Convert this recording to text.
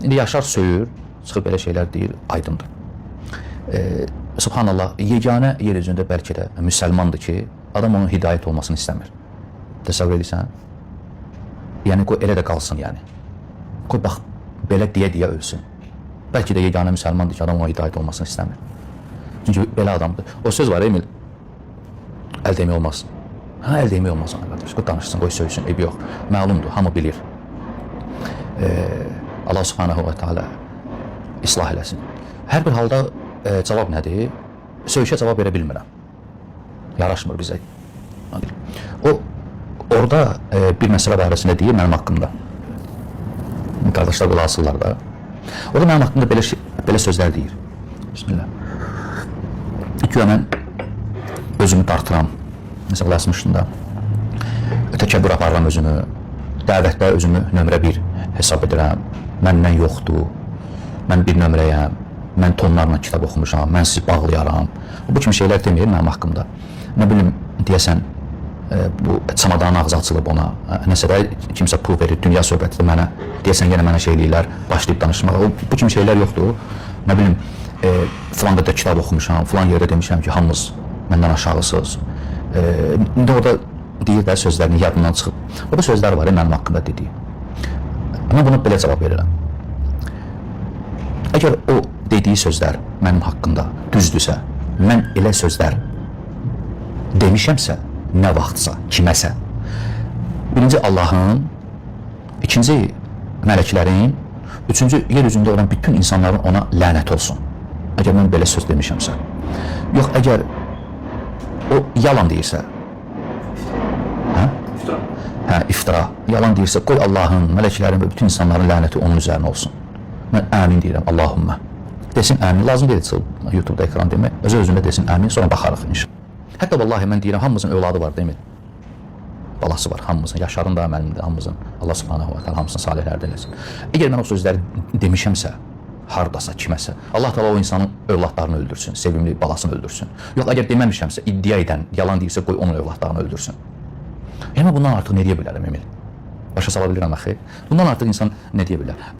İndi Yaşar söyür, çıxıb belə şeylər deyir, aydındır. Subhanallah, yeganə yer üzündə bəlkə də müsəlmandır ki, adam onun hidayət olmasını istəmir. Təsəvvür edirsən? Yəni qoy elə də qalsın yəni. Qoy bax belə deyə-deyə ölsün. Bəlkə də yeganə müsəlmandır ki, adam ona hidayət olmasını istəmir. Çünki belə adamdır. O söz var Emil. Əl demək olmaz. Hə, əl demək olmaz ona qardaş. Qoy danışsın, qoy söysün, eybi yox. Məlumdur, hamı bilir. Allah Subhanahu və Teala islah eləsin. Hər bir halda cavab nədir? Söyüşə cavab verə bilmirəm. Yaraşmır bizə. O orada bir məsələ barəsində deyir mənim haqqımda. Qardaşlar qulaq asırlar da. Orada mənim haqqımda belə sözlər deyir. Bismillah. Güya mən özümü dartıram. Məsələ yazmışdım da. Təkəbbür aparıram özümü. Dəvətdə özümü nömrə bir hesab edirəm. Məndən yoxdur. Mən bir nömrəyəm. Mən tonlarla kitab oxumuşam. Mən sizi bağlayaram. Bu kimi şeylər demir mənim haqqımda. Nə bilim, deyəsən bu çamadanın ağzı açılıb ona. Nəsə də kimsə pul verir, dünya söhbətidir mənə. Deyəsən yenə mənə şey eləyirlər, başlayıb danışmağa. O, bu kimi şeylər yoxdur. Nə bilim, filan qədər kitab oxumuşam, filan yerdə demişəm ki, hamınız məndən aşağısınız. İndi orada deyir də sözlərini yadından çıxıb. Orada sözlər var ya mənim haqqımda dediyi. Mən buna belə cavab verirəm. Əgər o dediyi sözlər mənim haqqımda düzdürsə, mən elə sözlər demişəmsə, nə vaxtsa, kiməsə, birinci Allahın, ikinci mələklərin, üçüncü yer üzündə olan bütün insanların ona lənət olsun. Əgər mən belə söz demişəmsə. Yox, əgər o yalan deyirsə, hə? İftira. Hə, iftira, yalan deyirsə, qoy Allahın, mələklərin və bütün insanların lənəti onun üzərinə olsun. Mən əmin deyirəm, Allahümmə. Desin əmin, lazım deyil çıxıb YouTube-da ekran demək. Özü özünə desin əmin, sonra baxarıq inşallah. Hətta vallahi mən deyirəm, hamımızın övladı var, deyil mi? Balası var hamımızın, Yaşarın da, mənim də, hamımızın. Allah Subhanahu və Teala hamısını salihlərdən eləsin. Əgər mən o sözləri demişəmsə, hardasa, kiməsə, Allah Teala o insanın övladlarını öldürsün, sevimli balasını öldürsün. Yox, əgər deməmişəmsə, iddia edən, yalan deyirsə, qoy onun övladlarını öldürsün. Yəni bundan artıq nə deyə bilərəm Emil? Başa sala bilirəm axı. Bundan artıq insan nə deyə bilər?